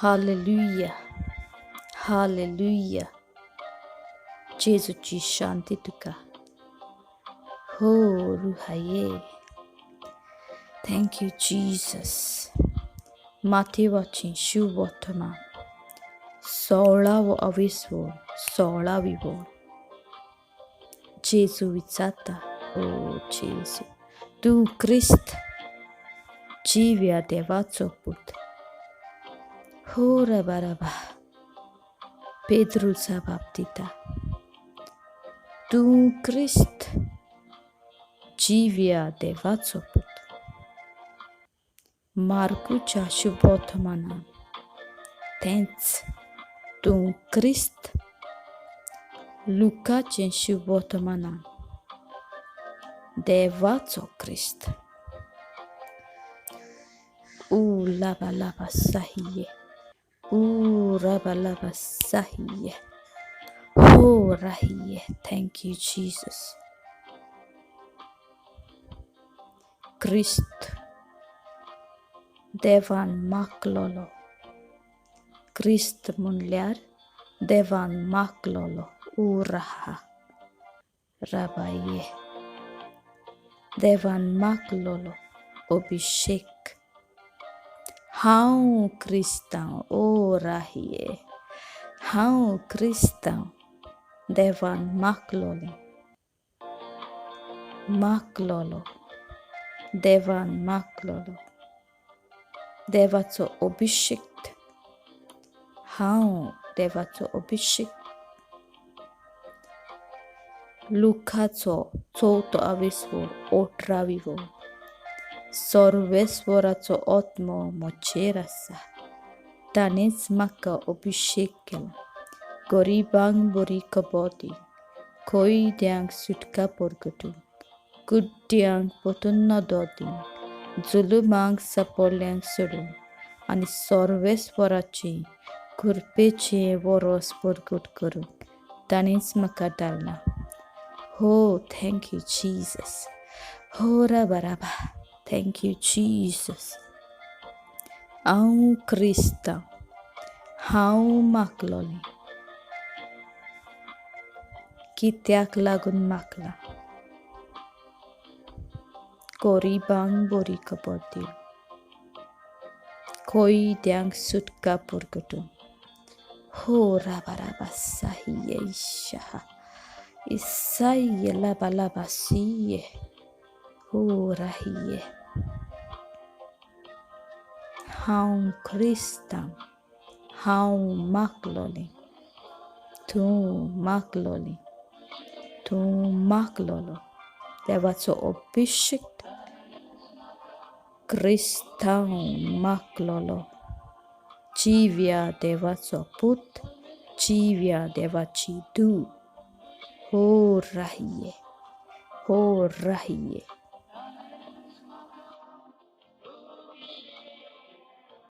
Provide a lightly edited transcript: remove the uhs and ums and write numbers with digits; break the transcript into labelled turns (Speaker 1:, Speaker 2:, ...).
Speaker 1: Hallelujah, hallelujah. जेजूची शांती तुका. हो रुहाये. Thank you Jesus. माथेवाची शुभवर्तमान 16वो अविसवो 16वी वळ. जेजू विचारता, ओ जेजू, तूं क्रिस्त जिव्या देवाचो पूत. हो रबा रबा. पेद्रू जबाब दिता, तूं क्रिस्त जिव्या देवाचो पूत. मार्कूच्या शुभवर्तमानान तेंच तूं क्रिस्त. लुकाचें शुभवर्तमानान देवाचो क्रिस्त. ऊ लाबा लाबा साहिये, ऊ राबा लाबा साहिये, हो राहिये. Thank you Jesus. क्रिस्त देवान मागलोलो. क्रिस्त म्हणल्यार देवान मागलोलो. ऊ राहा राबाये. देवान मागलोलो अभिशेक. हांव क्रिस्तांव. ओ राहिये, हांव क्रिस्तांव. देवान मागलोलें, मागलोलो, देवान मागलोलो, देवाचो अभिशेक. हांव देवाचो अभिशेक. लुकाचो 4थो आविस्वोळ 18वी वळ. सर्वेस्वराचो आत्मो म्हजेर आसा, ताणेंच म्हाका अभिशेक केला गरिबांक बरी खबर दी, कैद्यांक सुटका परगटूंक, कुड्ड्यांक परतून नदर दिवंक, जुलुमांक सापडल्यांक सोडूंक आनी सर्वेस्वराचें कृपेचें वरस परगट करूंक ताणेंच म्हाका धाडला. हो thank you Jesus. हो राबा राबा. Thank you Jesus. हांव क्रिस्तांव. हांव मागलोलें. कित्याक लागून मागलां? गरिबांक बरी खबर दिवंक, कैद्यांक सुटका परगटूंक. हो राबा राबा साहिये इशा इसाइये लाबा लाबा सिये. हो राहिये. हांव क्रिस्तांव. हांव मागलोलें. तूं मागलोलें. तूं मागलोलो. देवाचो अभिशेक क्रिस्तांव मागलोलो. जिव्या देवाचो पूत, जिव्या देवाची धूव. हो राहिये, हो राहिये.